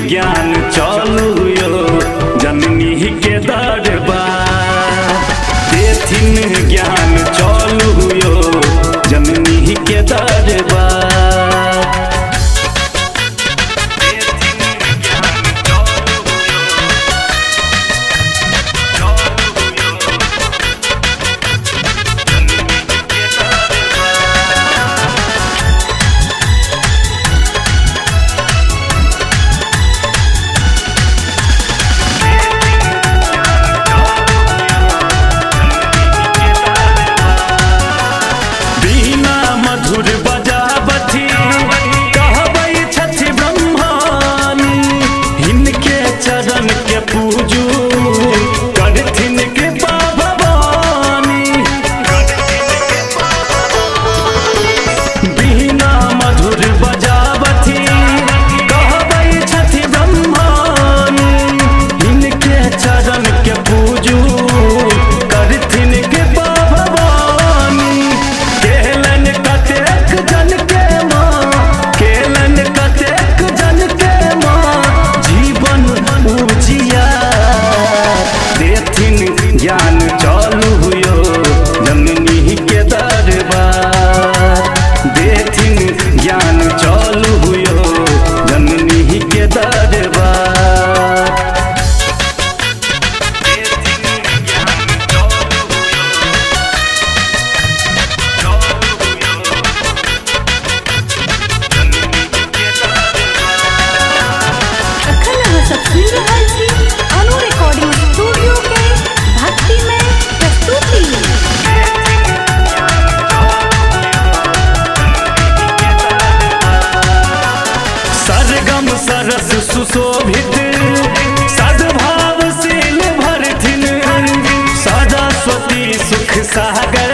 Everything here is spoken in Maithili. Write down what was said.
ज्ञान चलू यो जननी के दरबार, देथिन ज्ञान चलू यो जननी के दरबार। मधुर बजाबथि कहबै छथि ब्रह्मानी, हिनके चरण के पूजू करथिन कृपा भवानी। बीना मधुर बजाबथि कहबै छथि ब्रह्मानी, हिनके चरण के पूजू करथिन कृपा भवानी। केलन कतेक जन के माँ, केलन कतेक जन के माँ जीवन उजियार, देथिन ज्ञान चलू यो जननी के दरबार, देथिन ज्ञान चलू यो जननी के दरबार। अखन अहाँ सब सुनि रहल छी अनु रिकॉर्डिंग स्टूडियो के भक्तिमय प्रस्तुति। सरगम सरस सुशोभित सद्भावशील भरथिन, सरस्वती सुख सागर